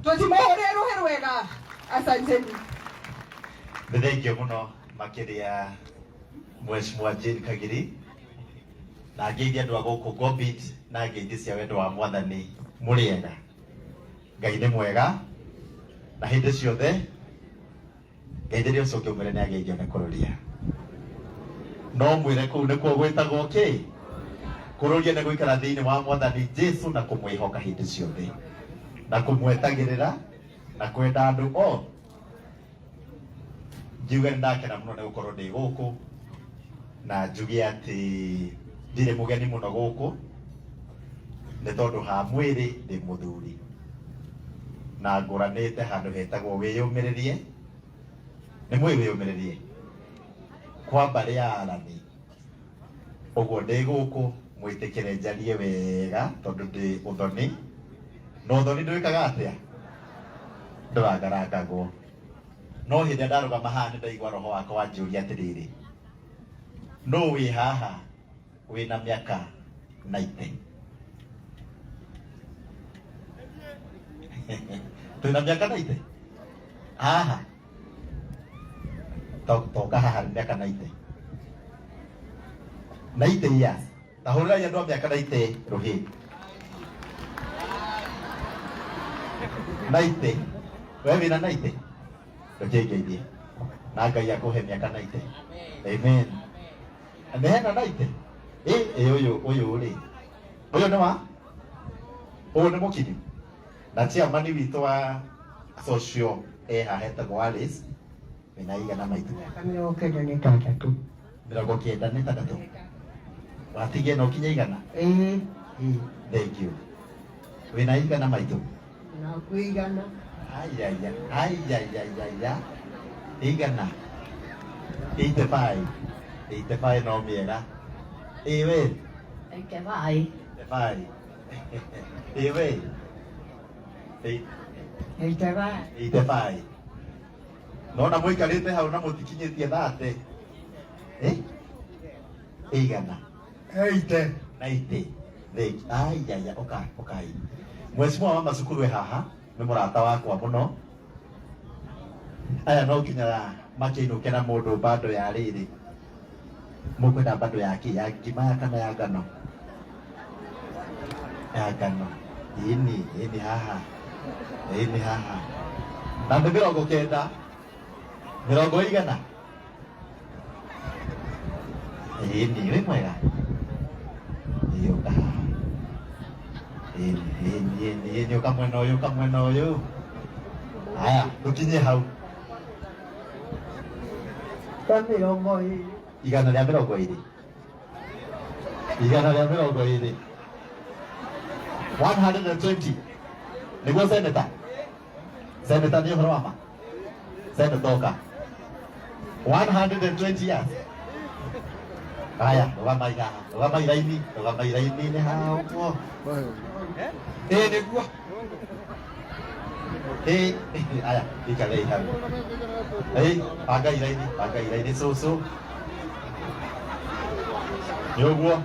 Tũtimũhũrĩre rũhĩ rwega. Asanteni. Nĩ thengio mũno makĩria Mheshimiwa Jane Kagiri na ngeithia andũ a gũkũ Gobit na ngeithi cia wendo wa Mwathani. Mũrĩega? Ngai nĩ mwega na hĩndĩ ciothe. Ngeithĩria ũcio ũngĩ ũmwĩre nĩ ageithio nĩ kũrũria. No mwĩre kũu nĩkuo gwĩtagwo kĩ? Kũrũria nĩ gũikara thĩinĩ wa Mwathani Jesu na kũmwĩhoka hĩndĩ ciothe na kũmwetagĩrĩra na kwenda andũ othe. Ngiuga nĩ ndakena mũno nĩ gũkorwo ndĩ gũkũ na njuge atĩ ndirĩ mũgeni mũno gũkũ nĩ tondũ ha mwĩrĩ ndĩ mũthuri na ngũranĩte handũ hetagwo wĩyũmĩrĩrie. Nĩ mwĩ wĩyũmĩrĩrie kwa mbarĩ ya Arani. Ũguo ndĩ gũkũ mwĩtĩkĩre njarie wega tondũ ndĩ ũthoni na ũthoni ndwĩkaga atĩa? Ndũrangarangagwo. No hĩndĩ ĩrĩa ndarũgama haha nĩ ndaigua roho wakwa wanjũria atĩrĩrĩ, nũ wĩ haha wĩna mĩaka 90? Twĩna mĩaka 90 haha? Toka haha mĩaka 90. 90 years. Ta hũrĩrai andũ a mĩaka 90 rũhĩ. 90. We wĩna 90? Ndũkĩngeithie. Na Ngai akũhe mĩaka 90. Amen. Nĩ hena 90? Ĩ, ĩ ũyũ ũyũ rĩ. Ũyũ nĩ wa? Ũyũ nĩ mũkinyu. Na chairman witũ wa social e haha etagwo Alice. Wĩna igana maitũ? Mĩaka 96. 96. Watigia na ũkinye igana? Ĩĩ. Thank you. Wĩna igana maitũ? Naku igana. Ayaya, ayayayaya. Igana. 85. 85 no mĩega. Ĩ we? 85. 85. Ĩ we? 85. 85. Nona mũikarĩte hau na mũtikinyĩtie thate. Eh? Igana. Eite. 90. Thank you. Ayaya, oka, okai. Mheshimiwa wa macukuru e haha nĩ mũrata wakwa mũno. Aya no nginya makĩinũke na mũndũ bando ya rĩrĩ. Mũkwenda bando ya kĩ? Ya ngima ya kana ya ngano? Ya ngano. Ĩni, ĩni haha. Ĩni haha. Na nĩ 90. Mĩrongo igana. Ĩni, wĩ mwega? Ĩĩ, ũka haha. Ĩni, ĩni, ĩni, ĩni, ũka mwena ũyũ, ũka mwena ũyũ. Haya, tũkinye hau. Ta 20. 120. 120. 120. Nĩguo seneta? Seneta nĩ ũhoro wa ma? Seneta ũka. 120 years. Haya, rũgamai haha. Rũgamai raini, rũgamai raini-inĩ haha ũguo. Ĩĩ nĩguo. Ĩĩ, aya, ikarei hau. Ĩĩ, bangai raini, bangai raini cũcũ. Nĩ ũguo.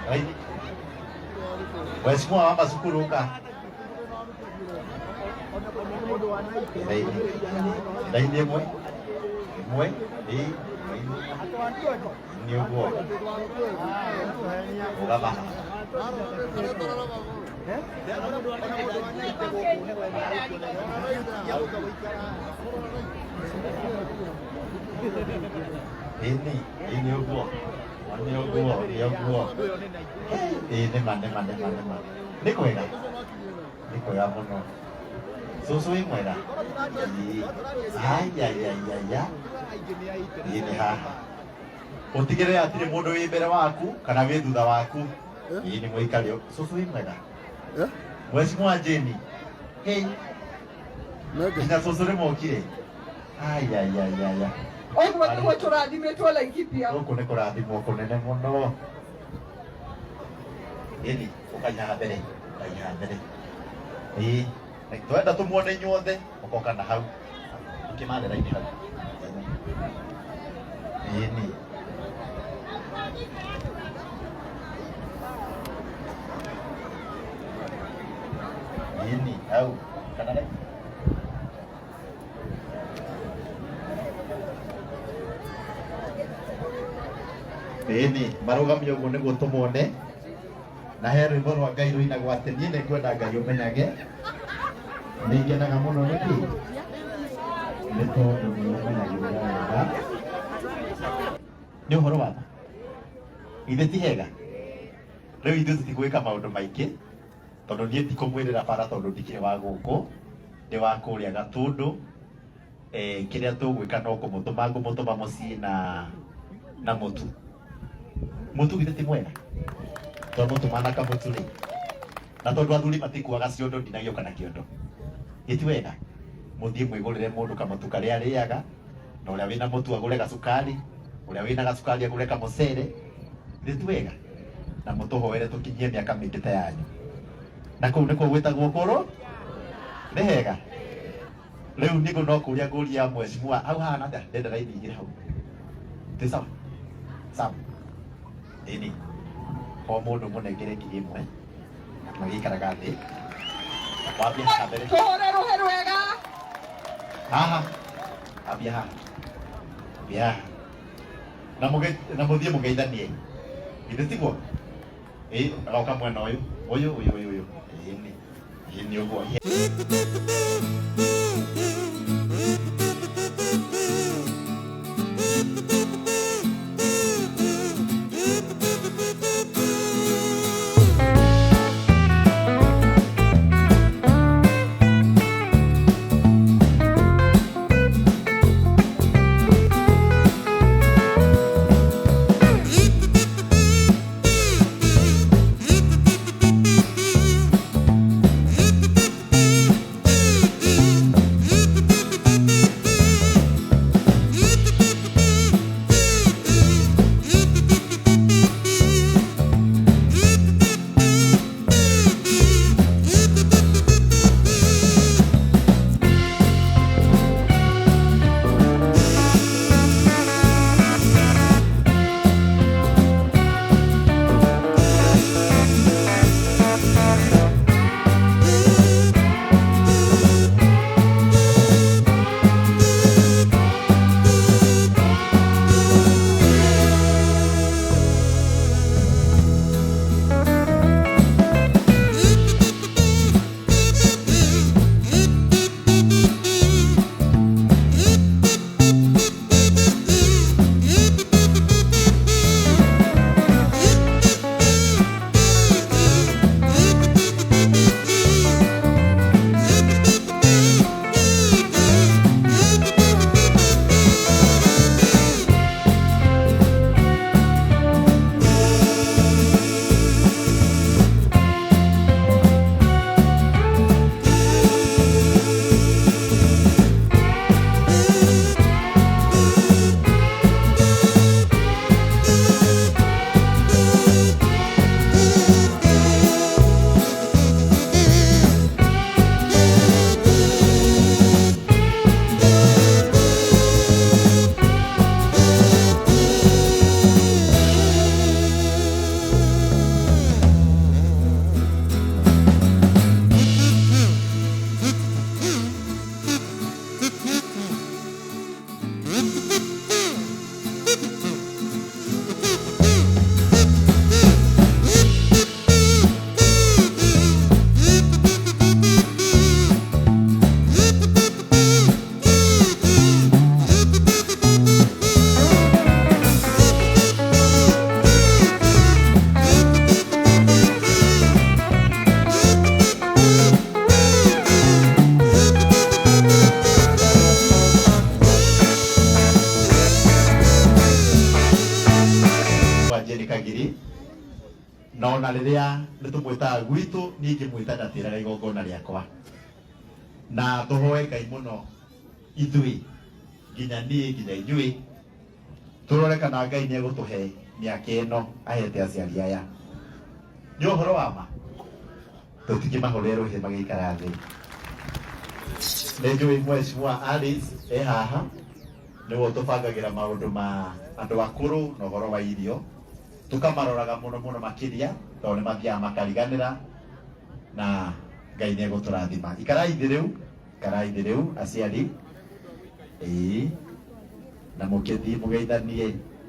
Raini. Mheshimiwa wa macukuru ũka. Raini. Raini ĩmwe. Ĩmwe. Ĩĩ, raini. Nĩ ũguo. Rũgama haha. Ĩni, ĩĩ nĩ ũguo. Nĩ ũguo, nĩ ũguo. Ĩĩ nĩ ma, nĩ ma, nĩ ma, nĩ ma. Nĩ kwega. Nĩ kwega mũno. Cũcũ wĩ mwega? Ĩĩ. Ayayayaya. Ĩĩ nĩ haha. Ũtigĩrĩre hatirĩ mũndũ wĩ mbere waku kana wĩ thutha waku. Ĩĩ nĩ mũikare. Cũcũ wĩ mwega? Mheshimiwa Jane. Hey. Nginya cũcũ nĩ mokire. Ayayayaya. Ũguo nĩguo tũrathimĩtwo Laikipia. Gũkũ nĩ kũrathimwo kũnene mũno. Ĩni, ũkai haha mbere, ũkai haha mbere. Ĩĩ, twenda tũmuone inyuothe, mũkoka na hau. Mũkĩmathe raini hau. Ĩni. Hau kana nĩ ĩni marũgamio ũguo nĩguo tũmone na he rwĩmbo rwa Ngai rũinagwo atĩ niĩ nĩ ngwenda Ngai ũmenyage nĩ ngenaga mũno nĩkĩ nĩ tondũ nĩ ũmenyagĩrĩra wega nĩ ũhoro wa ma ithe ti hega rĩu ithuĩ tũtigwĩka maũndũ maingĩ tondũ niĩ tikũmwĩrĩra bara tondũ ndikĩrĩ wa gũkũ ndĩ wa kũrĩa Gatũndũ kĩrĩa tũgwĩka no kũmũtũma ngũmũtũma mũciĩ na mũtu mũtu githĩ ti mwega twamũtũma na kamũtu rĩ na tondũ athuri matikuaga ciondo ndinagĩũka na kĩondo gĩti wega mũthiĩ mwĩgũrĩre mũndũ kamũtu karĩa arĩaga na ũrĩa wĩna mũtu agũre gacukari ũrĩa wĩna gacukari agũre kamũcere githĩ ti wega na mũtũhoere tũkinyie mĩaka mĩingĩ ta yanyu na kũu nĩkuo gwĩtagwo kũrũ nĩ hega rĩu nĩguo no kũria ngũria mheshimiwa hau hahana atĩa ndenda raini igĩrĩ hau twĩ sawa sawa ĩni o mũndũ mũnengere 1000 magĩikaraga thĩ wambia haha mbere Tũhũre rũhĩ rwega. haha ambia haha ambia haha na mũge na mũthiĩ mũgeithanie githĩ tiguo ĩ agoka mwena ũyũ ũyũ ũyũ ũyũ ũyũ ĩni ĩni ũguo. Na ona rĩrĩa nĩ tũmwĩtaga gwitũ niĩ ngĩmwĩta ndatĩraga igongona rĩakwa na tũhoe Ngai mũno ithuĩ nginya niĩ nginya inyuĩ tũrore kana Ngai nĩ egũtũhe mĩaka ĩno ahete aciari aya nĩ ũhoro wa ma tũtingĩmahũrĩre rũhĩ magĩikara thĩ nĩ njũĩ mheshimiwa Alice e haha nĩwe ũtũbangagĩra maũndũ ma andũ akũrũ na ũhoro wa irio tukamaroraga muno muno makiria tondũ nĩ mathiaga makariganĩra na Ngai nĩ egũtũrathima. Ikarai thĩ rĩu, ikarai thĩ rĩu aciari, ĩĩ, na mũkĩthiĩ mũgeithanie.